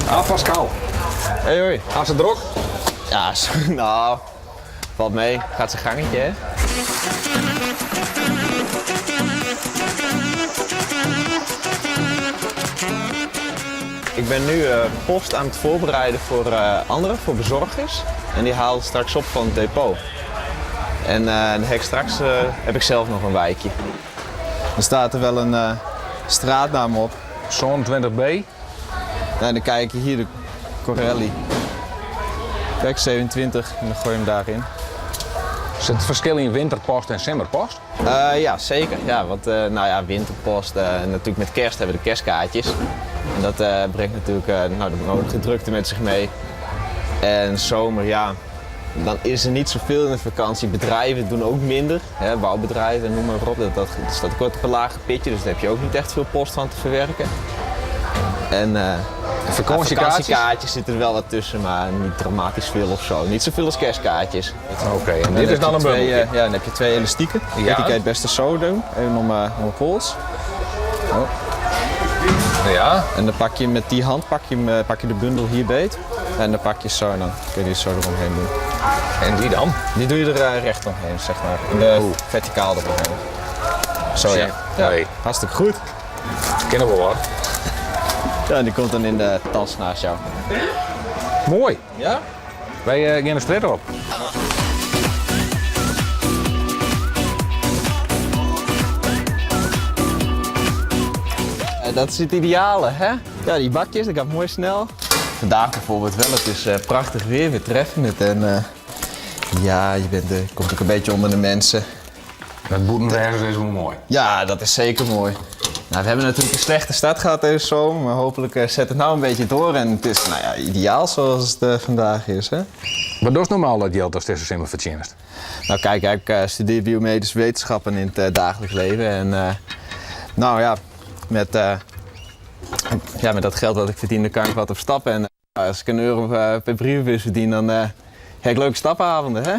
Ah, Pascal. Hey hoi. Hast it drok? Ja, nou, valt mee. Gaat zijn gangetje, hè? Ik ben nu post aan het voorbereiden voor anderen, voor bezorgers. En die haal ik straks op van het depot. En dan heb ik straks heb ik zelf nog een wijkje. Dan staat er wel een straatnaam op. 27B. Nou, en dan kijk je hier de Corelli. Kijk, 27 en dan gooi je hem daarin. Is it ferskil yn winterpost en simmerpost? Ja, zeker. Ja, want nou ja, winterpost, natuurlijk met kerst hebben we de kerstkaartjes. En dat brengt natuurlijk nou, de nodige drukte met zich mee. En zomer, ja, dan is er niet zoveel in de vakantie. Bedrijven doen ook minder, hè, bouwbedrijven, noem maar op. Dat staat ook op een lager pitje, dus daar heb je ook niet echt veel post van te verwerken. En Vakantiekaartjes? vakantiekaartjes zitten er wel wat tussen, maar niet dramatisch veel of zo. Niet zoveel als kerstkaartjes. Oké, en Dan dit is heb dan je een twee, bundeltje? ja, dan heb je twee elastieken. Ja. Die kan je het beste zo doen, even om de pols. Oh. Ja. En dan pak je met die hand pak je hem, pak je de bundel hier beet. En dan pak je zo en dan kun je die zo eromheen doen. En die dan? Die doe je er recht omheen, zeg maar. In de Oeh. verticaal eromheen. Zo ja. Shit. Ja, Nee. hartstikke goed. Kennen we wat. Ja, en die komt dan in de tas naast jou. Mooi. Ja? Wij gaan de straat op. Dat is het ideale, hè? Ja, die bakjes, dat gaat mooi snel. Vandaag bijvoorbeeld wel, het is prachtig weer, we treffen het. En ja, je komt ook een beetje onder de mensen. Dat boetenwerken is wel mooi. Ja, dat is zeker mooi. Nou, we hebben natuurlijk een slechte start gehad deze zomer, maar hopelijk zet het nou een beetje door. En het is ideaal zoals het vandaag is. Hè? Wat is normaal dat geld als deze simmer verdient? Nou kijk, ik studeer biomedische wetenschappen in het dagelijks leven. En met dat geld dat ik verdien, dan kan ik wat op stappen. En als ik een euro per brievenbus verdien, dan heb ik leuke stapavonden. Hè?